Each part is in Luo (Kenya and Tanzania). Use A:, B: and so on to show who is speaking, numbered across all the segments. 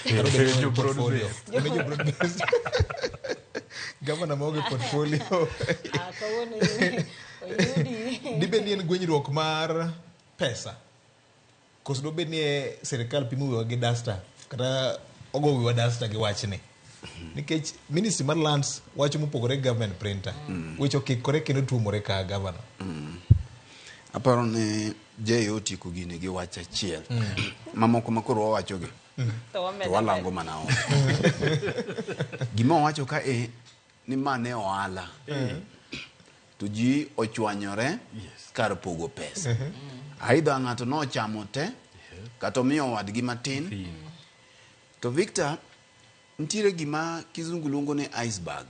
A: Kata obedo ni
B: Jo
A: onge portfolio.
B: broad
A: En jo broad based. Gavana maonge portfolio.
C: Ah, kawuono oyudi.
A: Dibed ni en gwenyruok mar pesa koso dobed ni e sirikal pimo wiwa gi dasta kata ogo wiwa dasta gi wachni nikech ministry mar lands wacho mopogore gi government printer weche okikore kendo tuomore ka gavana.
D: Aparo ni Jay otieko gini gi wach achiel. Mamoko ma koro wawachogi
C: To wamedo
D: to walango mana oko. Gima owacho ka e ni ma ne ohala. To ji ochwanyore kar pogo pesa. Aidha ng'ato nochamo te kata omiyo wadgi matin. To Victor, nitiere gima kizungu luongo ni iceberg.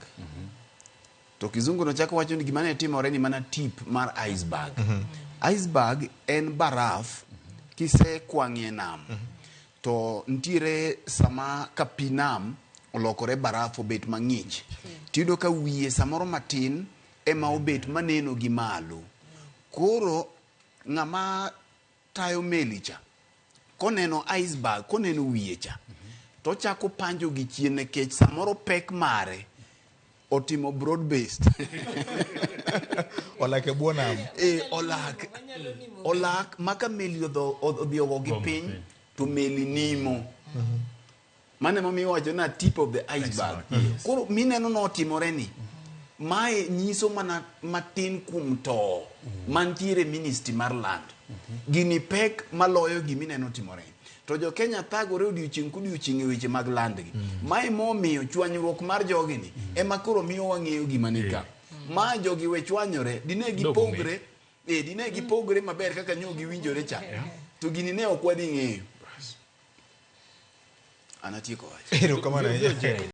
D: To kizungu no chako wacho ni gima ne timore ni mana tip mar iceberg. Iceberg en baraf kisekwang'ie nam. To nitiere sama ka pi nam olokore baraf obet mang'ich. Tiyudo ka wiye samoro matin ema obet maneno gi malo. Koro ng'ama tayo meli cha koneno iceberg koneno wiye cha to ochako panjo gi chien nikech samoro pek mare otimo broad based.
A: Olak e bwo nam.
D: E, olak olak maka meli odhi ogo gi piny to meli nimo. Mano emomiyo iwacho na tip of the iceberg. Koro mineno notimore ni mae nyiso mana matin kuom to mantiere ministry mar land. Gini pek maloyo gimineno timore. To jo Kenya thagore odiochieng' kodiochieng' e weche mag land gi. Mae momiyo chwanyruok mar jogi ni ema koro miyo wang'eyo gima ni ka. Ma jogi we chwanyore, dine gipogre, dine gipogre maber kaka nyo giwinjore cha. To gini ne ok wadhi ng'eyo. An atieko wach.
A: Erokamano ahinya.